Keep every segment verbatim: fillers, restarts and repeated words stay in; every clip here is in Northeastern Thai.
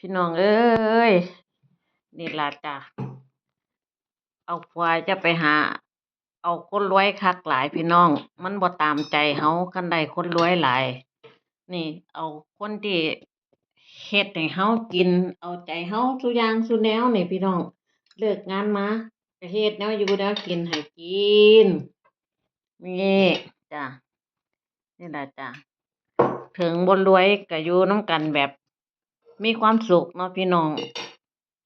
พี่น้องเอ้ย นี่ล่ะจ้ะ เอาผัวจะไปหา เอาคนรวยคักหลายพี่น้อง มันบ่ตามใจเฮา คันได้คนรวยหลาย นี่ เอาคนที่เฮ็ดให้เฮากิน เอาใจเฮาซุอย่างซุแนวนี่พี่น้อง เลิกงานมา ก็เฮ็ดแนวอยู่แนวกินให้กิน นี่จ้ะ นี่ล่ะจ้ะ ถึงบ่รวยก็อยู่นำกันแบบมีความสุขเนาะพี่น้อง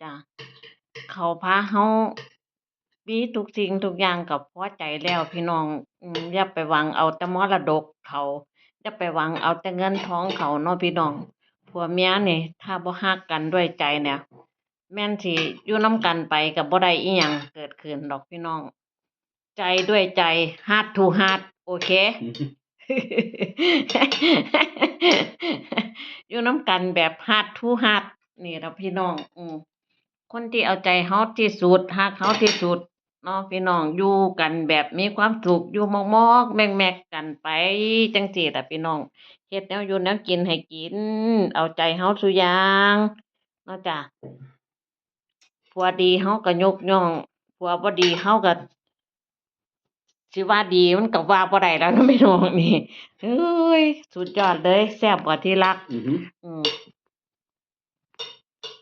จ้ะ เขาพาเฮามีทุกสิ่งทุกอย่างก็พอใจแล้วพี่น้อง อืม อย่าไปหวังเอาแต่มรดกเขา อย่าไปหวังเอาแต่เงินทองเขาเนาะพี่น้อง ผัวเมียนี่ ถ้าบ่ฮักกันด้วยใจเนี่ย แม่นสิอยู่นำกันไปก็บ่ได้อิหยังเกิดขึ้นดอกพี่น้อง ใจด้วยใจ heart to heart โอเค อยู่นำกันแบบ heart to heart นี่ล่ะพี่น้อง อืม คนที่เอาใจเฮาที่สุด ฮักเฮาที่สุดเนาะพี่น้อง อยู่กันแบบมีความสุข อยู่มอกๆแมกๆกันไปจั่งซี้ล่ะพี่น้อง เฮ็ดแนวอยู่แนวกินให้กิน เอาใจเฮาซุอย่างเนาะจ้ะ ผัวดีเฮาก็ยกย่อง ผัวบ่ดีเฮาก็สิว่าดีมันก็ว่าบ่ได้แล้วนะพี่น้องนี่ เฮ้ย สุดยอดเลย แซ่บบ่ที่รัก อือหือ อืม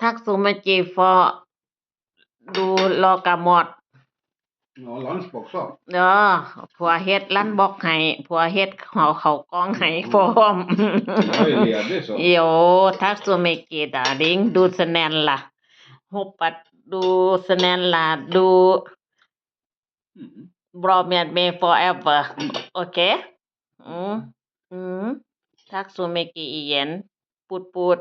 ทักซูเมจิ for ดูลอกามอด อ๋อ lunchbox อ่ะ เออ ผัวเฮ็ด lunchbox ให้ ผัวเฮ็ดข้าว ข้าวกล่องให้พร้อม Ai, lea de eso. โย ทักซูเมจิ darling ดูสแนนล่ะ ฮุบปัดดูสแนนล่ะ ดู อืม บรอแมนเม forever อืม โอเค อืม อืม ทักซูเมจิ อีเย็น ปูดปูด